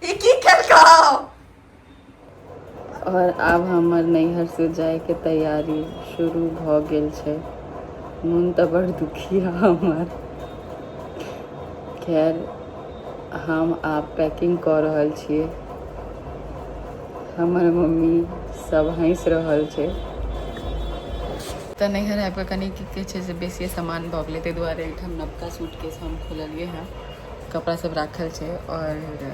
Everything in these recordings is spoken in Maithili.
ई की केलकौ? और आब हमर नैहर से जायके तैयारी शुरू भऽ गेल छै। मोन तऽ बड़ दुखी है हमर। खैर, हम आब पैकिंग कऽ रहल छियै। हमर मम्मी सब हँसि रहल छै। तऽ नैहर आबि कऽ कनि की कहै छै से बेसिए सामान भऽ गेलै, ताहि दुआरे एहिठाम नवका सूटकेस हम खोललियै हँ। कपड़ा सब राखल छै और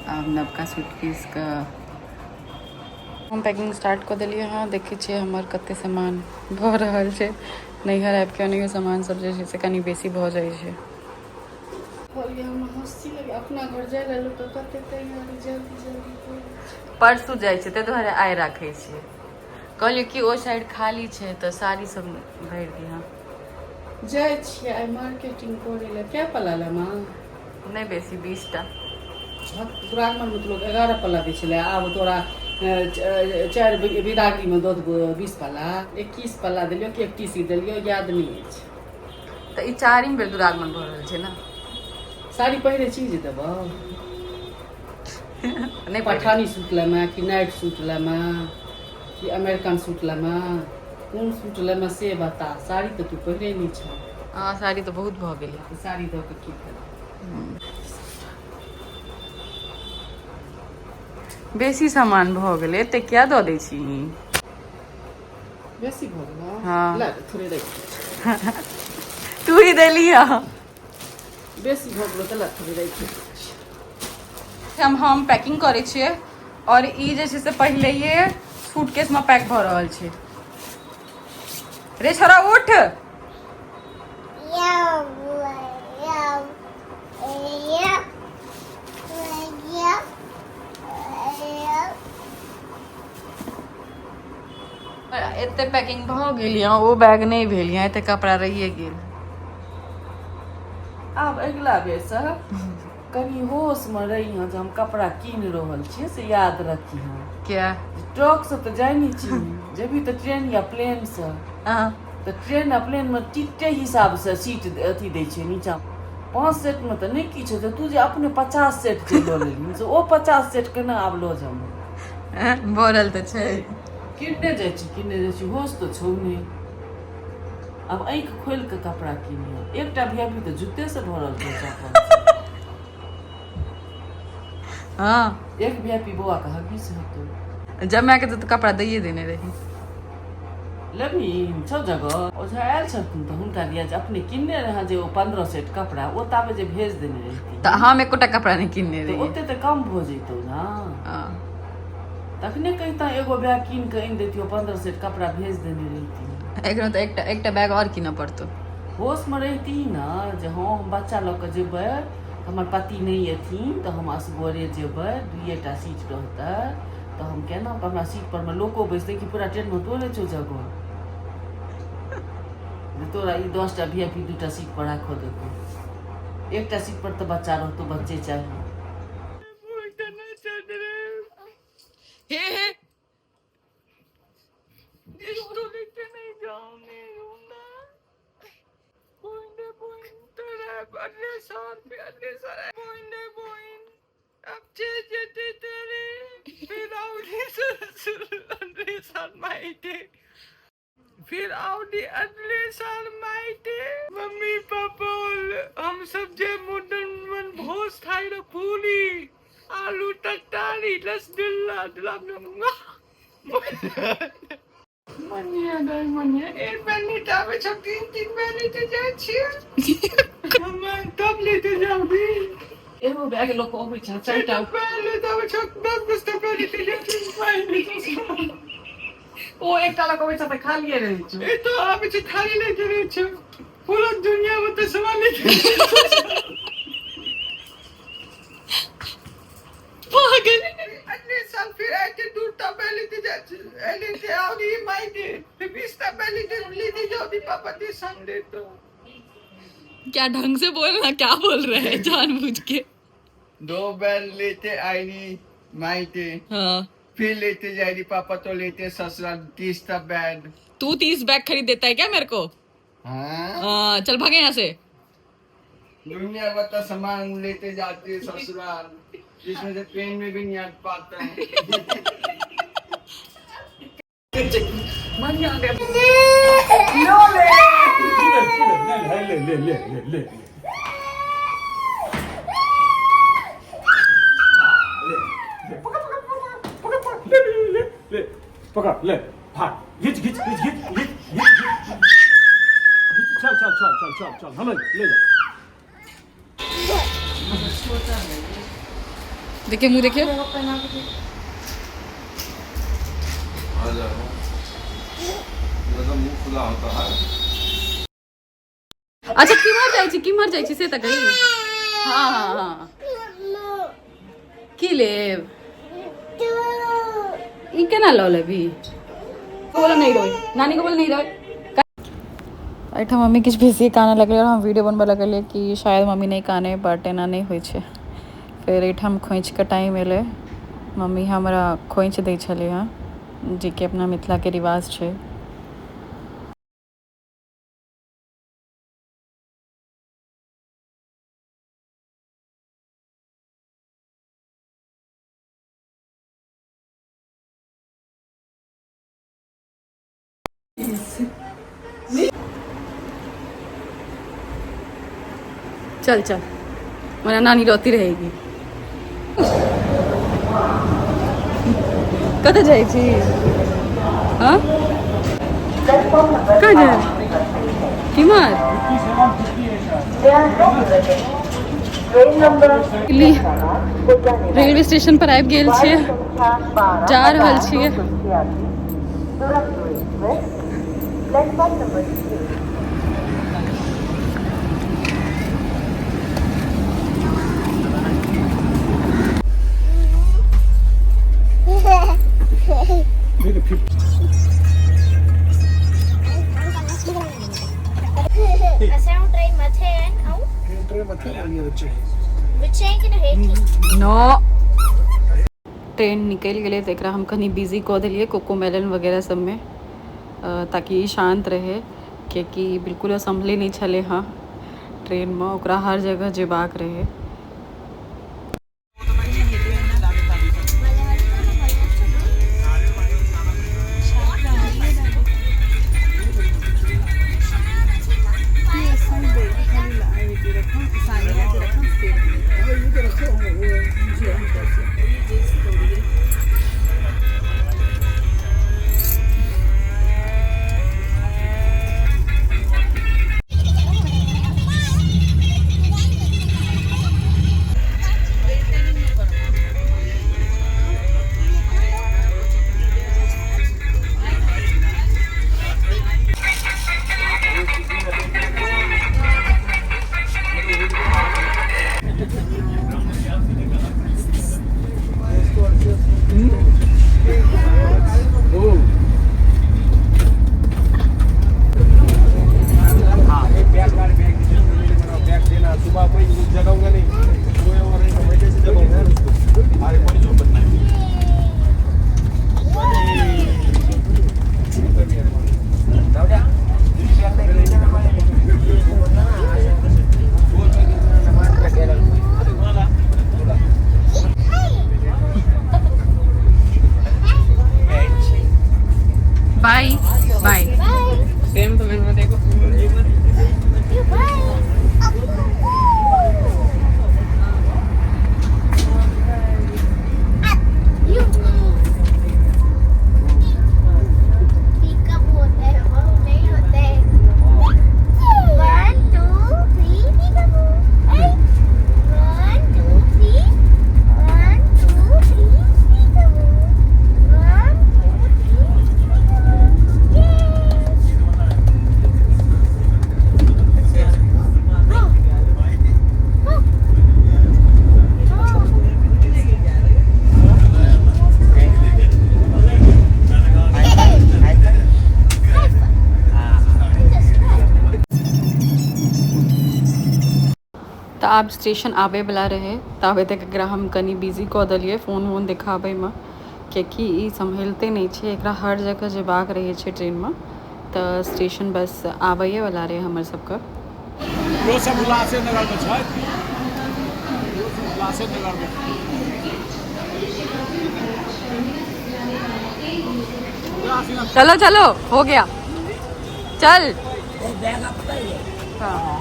आब नवका सूटकेसके हम पैकिंग स्टार्ट कऽ देलियै हँ। देखै छियै हमर कते सामान भऽ रहल छै। नैहर आबि कऽ ओनाहियो सामान सब जे छै से कनि बेसी भऽ जाइ छै। अपना घर जाय लए लोक कते तैयारी जल्दी जल्दी करै छै। परसू जाइ छै, ताहि दुआरे आइ राखै छियै। कहलियै कि ओ साइड खाली छै तऽ साड़ी सब भरि दिहँ। जाइ छियै आइ मार्केटिंग करै लए। कै पल्ला लेमा? नहि बेसी, 20 टा। दुरागमनमे तऽ लोक 11 पल्ला दै छलै, आब तोरा 4 विदागरीमे दऽ देबो 20 पल्ला। 21 पल्ला देलियौ कि 31 देलियौ, याद नहि अछि। तऽ ई चारिम बेर दुरागमन भऽ रहल छै ने। साड़ी पहिरे छी जे देबौ? नहि। पठानी सूट लेमे कि नाइट सूट लेमे कि अमेरिकन सूट लेमे, कोन सूट लेमे से बता। साड़ी तऽ तू पहिरे नहि छह। हँ, साड़ी तऽ बहुत भऽ गेलै। तऽ साड़ी दऽ कऽ की फायदा? बेसी सामान भऽ गेलै, एते किया दऽ दै छी? बेसी भऽ गेलै? हँ। ले, थोड़े राखि। तू ही देली हँ। बेसी भऽ गेलो तऽ ले, थोड़े राखि। हम पैकिंग करै छियै और ई जे छै से पहिलैये सूटकेसमे पैक भऽ रहल छै। रे छोरा, उठ। एते पैकिंग भऽ गेल यऽ, ओ बैग नहि भेल यऽ, एते कपड़ा रहिए गेल। आब अगिला बेरसँ कनि होशमे रहिहँ जे हम कपड़ा कीन रहल छियै से याद रखिहँ। किया? ट्रकसँ तऽ जाइ नहि छी, जेबही तऽ ट्रेन या प्लेनसँ। हँ। तऽ ट्रेन आ प्लेनमे टिकटे हिसाबसँ सीट अथी दै छै नीचाँ। 5 सेटमे तऽ नहि किछु हेतै। तू जे अपने 50 सेट जे लऽ लेलही से ओ 50 सेट केना आब लऽ जाउ? भरल तऽ छै। किनने जाइ छी, किनने जाइ छी, होश तऽ छौ नहि। आब आँखि खोलि कऽ कपड़ा किनिह। एकटा भी तऽ जूते से भरल छौ चप्पल। हँ। एक भी बौआ के हगीस हेतौ। जमाके तऽ कपड़ा दैए देने रही। लेबही? छौ जगह। ओझा आयल छलखिन तऽ हुनका दिया जे अपने किनने रहै जे ओ 15 सेट कपड़ा, ओ ताबे जे भेज देने रहिती। तऽ हम एकोटा कपड़ा नहि किनने तऽ रहियै। ओते तऽ कम भऽ जैतौ ने। हँ। तखने कहिता, एगो बैग कीन कऽ आनि दैतियौ, 15 सेट कपड़ा भेज देने रहिती। एकरा तऽ एकटा एकटा बैग आओर कीनऽ पड़तौ। होशमे रहिती ने जे हँ, हम बच्चा लऽ कऽ जेबै, हमर पति नहि एथिन तऽ हम असगरे जेबै, दुइएटा सीट रहतै तऽ हम केना हमरा सीट पर मे लोको बैसतै कि पूरा ट्रेनमे तोरे छौ जगह जे तोरा ई 10टा भी I P 2टा सीट पर राखऽ देतौ? एकटा सीट पर तऽ बच्चा रहतौ, बच्चे चाही। हे हे। फिर आउडी अगले साल माइटे। मम्मी पापा और हम सब जे मुंडन मन भोज खाई रह, पूरी आलू तरकारी रसगुल्ला गुलाब जामुन। मनिया दाई मनिया, एक बेर नहीं आवे छ, तीन तीन बेर लेते जाय छियै हम, तब लेते जाओ भी। एगो बैग लऽ कऽ अबै छै चारिटा। पहले तो आवे छ, 10 बस्ता पहले लेते जाय छियै। ओ एकटा लऽ कऽ अबै छै तऽ खालिए रहै छै। ए तो आवे छै, थाली लेते रहै छै, पूरा दुनिया में तो सामान लेते। पागल। अगले साल फिर आके दूटा पहले ते जाय लेते और ये माइटे फिर 20टा पहले ते लेते जाओ भी पापा के संग ले तो। क्या ढंग से बोलना, क्या बोल रहे हैं जानबूझ के? दो बैल लेते आई माइटे। हाँ। फिर लेते जाएगी पापा तो लेते ससुराल 30टा बैग। तू 30 बैग खरीद देता है क्या मेरे को? हाँ। हाँ, चल भागे यहाँ से। दुनिया भर का सामान लेते जाते ससुराल। जिसमें से पेन में भी नहीं आ पाता है। ले पकड़ ले, भाग, घिच घिच घिच घिच घिच घिच घिच, चल चल चल चल चल चल, हम ले जा। देखिए मुँह देखिए। मुंह खुला होता है। अच्छा, किम्हर जाइ छी, किम्हर जाइ छी से तऽ कही। हाँ हाँ हाँ, की लेब? ई केना लऽ लेबही? बोलो नहीं रोय, नानी को बोलो नहीं रोय। एहिठाम मम्मी किछु बेसी कानऽ लगलै आओर हम वीडियो बनबऽ लगलियै कि शायद मम्मी नहि काने, बट एना नहि होइ छै। फेर एहिठाम खोँइछके टाइम एलै, मम्मी हमरा खोँइछ दै छलै हँ, जेकि अपना मिथिलाके रिवाज छै। चल चल, मेरा नानी रोती रहेगी। कतऽ जाइ छी? हाँ, कहाँ जाए? किम्हर? रेलवे स्टेशन पर आबि गेल छियै, जा रहल छियै। असां ट्रेन मथे आहिनि ऐं ट्रेन मथे आहिनि। विच आहे की न हेठि? नो, ट्रेन निकलि गेलै तऽ एकरा हम कनि बिजी कऽ देलियै कोको मेलन वगैरह सबमे, ताकि ई शान्त रहै, कियाकि बिल्कुल सम्हलै नहि छलै हँ। ट्रेनमे ओकरा हर जगह जेबाक रहै। बैग देना, सुबह कोई जगाऊंगा नहीं, सोए और मैं कैसे जगाऊंगा यार उसको? अरे कोई सोबत नाही। Bye bye. Same तो मैंने देखो। बाय। पिकअप होता है, वो नहीं होता है। 1 2 3, pickup. 1 2 3, 1 2 3, pickup. 1 2 3, तऽ आब स्टेशन आबैवला रहै, ताबे तक एकरा हम कनि बिजी कऽ देलियै फोन वोन देखाबैमे, कियाकि ई सम्हलिते नहि छै, एकरा हर जगह जेबाक रहै छै ट्रेनमे। तऽ स्टेशन बस आबैएवला रहै हमर सबके। सब उल्लासे नगर में छथि। चलो चलो हो गया, चल। हाँ।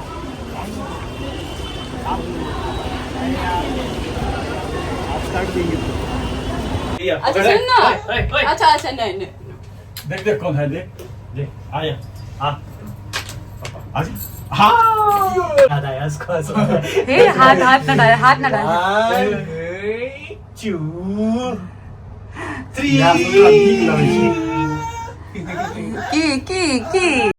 अच्छा सुन ना, अच्छा अच्छा, नहीं नहीं, देख देख कौन है, देख देख, आया आ आ हाँ। हे हाथ हाथ ना डाल, हाथ ना डाल। 1 2 3 की की की की।